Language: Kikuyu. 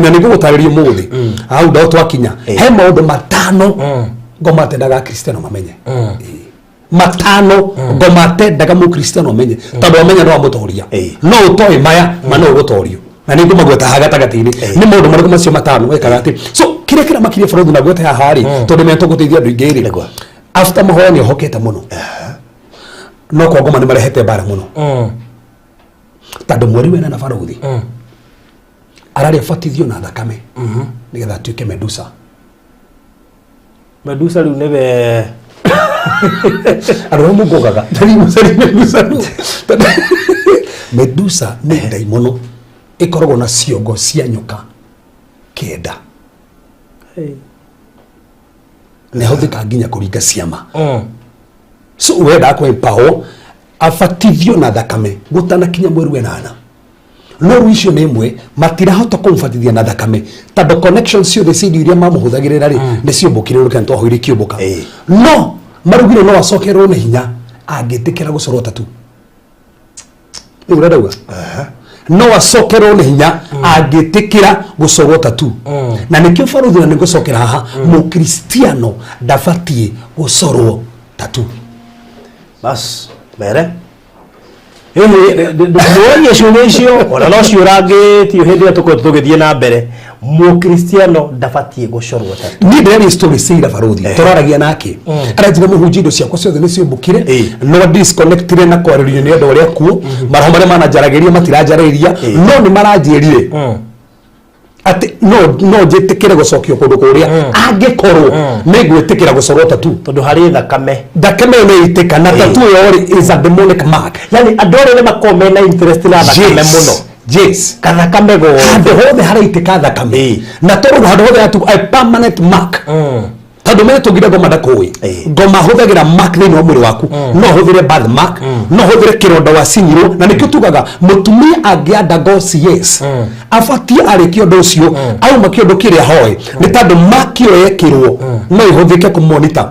Na nĩ ngũgũtarĩria ũmũthĩ hau ndao twakinya. He maũndũ 5 ngoma atendaga Akristiano mamenye. Ĩĩ. 5 ngoma atendaga Mũkristiano amenye, tondũ amenya no amũtoria. No ũtoĩ maya ma no ũgũtorio, na nĩ ngũmagweta haha gatagatĩ-inĩ. Nĩ maũndũ marĩkũ macio 5 wekaga atĩ? So kĩrĩa kĩramakirie bũrũri na gwete haha rĩ, tondũ menya tũgũteithia andũ aingĩ rĩ, after mahoya nĩ ohokete mũno, no kwa ngoma nĩ marehete mbara mũno, tondũ mweri wena na barũthi ararĩa batithio na thakame nĩgetha atuĩke Medusa. Medusa rĩu nĩwe? Andũ arĩa mũngogaga Medusa. Medusa nĩ ndaimono ĩkoragwo na ciongo cia nyoka 9 na ĩhũthĩkaga nginya kũringa ciama. So wendaga kũ empower abatithio na thakame gũtanakinya mweri 8, no rĩu icio nĩ imwe matirahota kũmũbatithia na thakame, tondũ connection ciothe cia indo iria mamũhũthagĩrĩra rĩ, nĩ ciũmbũkire rũkena twahoire ikĩũmbũka. No marugire no acokerwo nĩ hinya angĩtĩkĩra gũcorwo tattoo. Nĩ ũrĩa ndauga, no acokerwo nĩ hinya angĩtĩkĩra gũcorwo tattoo. Na nĩkĩo barũthi, na nĩ ngũcokera haha, Mũkristiano ndabatiĩ gũcorwo tattoo. Bas mere ndũragia ciũria icio ona no ciũrangĩtio hĩndĩ ĩrĩa tũkoretwo tũgĩthiĩ na mbere. Mũkristiano ndabatiĩ gũcorwo tattoo. Niĩ ndĩraria story cia barũthi tũraragia nake, aranjĩra, "Mũhunjia, indo ciakwa ciothe nĩ ciũmbũkire, no disconnectire na kwarĩrio nĩ andũ arĩa akuũ. Maroho marĩa mananjaragĩria matiranjarĩria, no nĩ maranjĩrire atĩ no njĩtĩkĩre gũcokio kũndũ kũrĩa angĩkorwo nĩ ngwĩtĩkĩra gũcorwo tattoo." Tondũ harĩ thakame. Thakame ĩyo nĩ ĩitĩka na tattoo ĩyo rĩ, is a demonic mark. Yani andũ arĩa nĩ makoragwo mena interest na thakame mũno. Yes. Kathakame gothe. Handũ hothe haraitĩka thakame, na tondũ handũ hothe hatu a permanent mark, tondũ menye tũngire ngoma ndakũĩ. Ngoma hũthagĩra mark thĩinĩ wa mwĩrĩ waku, no hũthĩre birth mark, no hũthĩre kĩronda wacinyirwo. Na nĩkĩo tugaga mũtumia angĩ undergo CS abatiĩ arĩkia ũndũ ũcio, auma kĩũndũ kĩrĩa hoe, nĩ tondũ mark ĩyo yekĩrwo no ĩhũthĩke kũmonita.